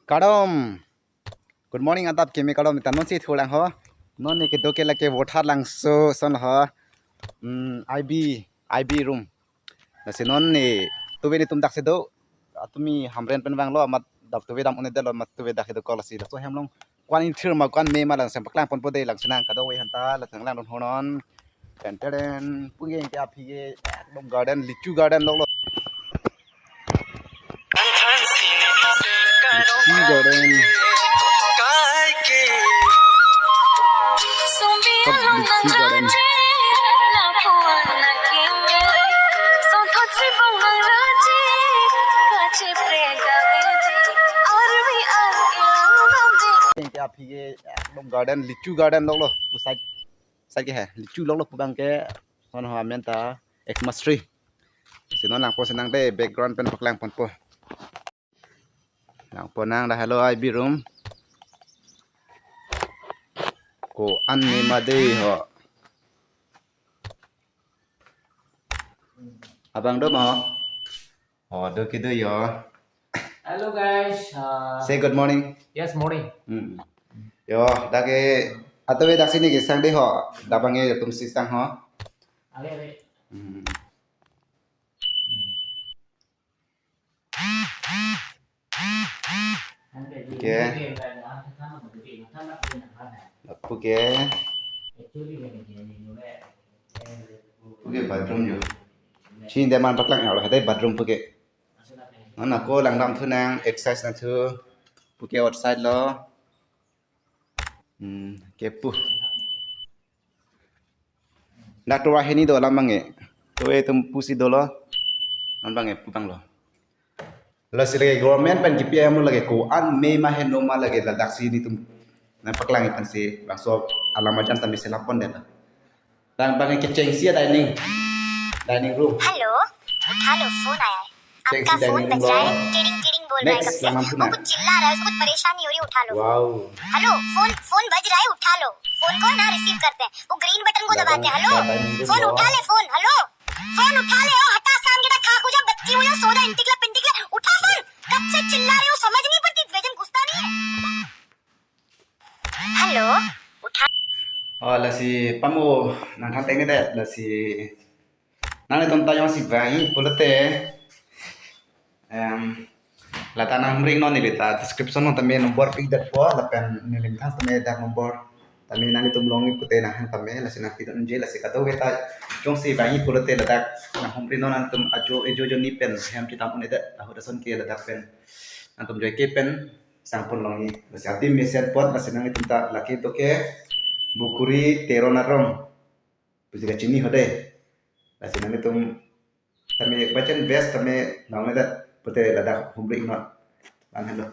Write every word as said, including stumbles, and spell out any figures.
Kardom. Good morning adap kimi kardom, ta non si thulang ho. Non ne kedo ke lake Vothatlangso ason ho. Hmm, I B, I B room. Lasi non ne tuve netum dak si do. Atumi Hamren pen vanglo, amat dap tuve dam un-edetlo, amat tuve dak si dokok lasi. Laso hem along ko-an ingthir ma ko-an me ma langsam paklang ponpo dei, langsinang kadokave aphanta, langsam langdun honon. Ten ten, puke ke aphi ke ekdom garden, litchi garden loklo. Litchi garden. Top litchi garden. Ke aphi ke ekdom garden, litchi garden loklo. Pu side, side ke hai, litchi loklo pu abang ke. Non ho amen ta Xmas tree. Si non langpo sinang dei, background pen paklang ponpo. Langpo nang dak, hello, I B room. Ko-an me ma dei ho. Abang do ma ho. Oh, do kedo yo. Hello guys. Uh, Say good morning. Yes, morning. Hmm. Yo, dak ke atuve dak si ne kesang dei ho. Dak abang ke tum si sang ho. Ale, ale. Hmm. Puke. Puke. Puke bathroom yo. Chinine man paklang halo, hade bathroom puke. Non ako langdam thu nang, exercise nang thu. Puke outside lo. Hmm, kepu. Dak tovar hini do alam abang ke. Tovar atum pusi dolo. Non abang ke pu abang lo. Lasi lake government pen kipi ayam lo lake ko-an me ma heno ma lake ladak si netum nangpaklang pen si bangso alam ajan tame selam pon dei. Dak abang ke kecheng si dining. Dining room. Hello. उठा लो, फोन आया है। आपका फोन बज रहा है, tiding tiding बोल रहा है कब से। वो कुछ चिल्ला रहा है, उसको कुछ परेशानी हो रही है, उठा लो। Wow. हेलो, फोन, फोन बज रहा है, उठा लो। फोन को ना रिसीव करते हैं, वो ग्रीन बटन को दबाते हैं। हेलो, फोन उठा ले, फोन। हेलो, फोन उठा ले। ओ हटा, साम के खा खुजा, बच्ची मुझे सोदा, इंटिकला पिंटिकला, उठा फोन। कब से चिल्ला रही हूँ, समझ नहीं पड़ती, बेजन गुस्सा नहीं है। हेलो, उठा। Oh, lasi pamo nangthan tengne dei, lasi nanglitum ta jongsi vangji pulote, em, lata nanghumri non, neli ta description along tame number pidetpo, lapen neli than tame dak number tame nanglitum longji pute nanghang tame, lasi nangpidun unji, lasi kadokave ta jongsi vangji pulote ladak nanghumri non, nangtum ajo ejo jonni pen hem chedam un-edet, ahut ason ke ladak pen nangtum joike pen sangpon longji. Lasi adim mesen apot, lasi nanglitum ta lake do ke Bukuri Teron arong pusi kachini ho dei. Lasi nanglitum tame bachen best tame nangne dat pute ladak humri non. Lang helo.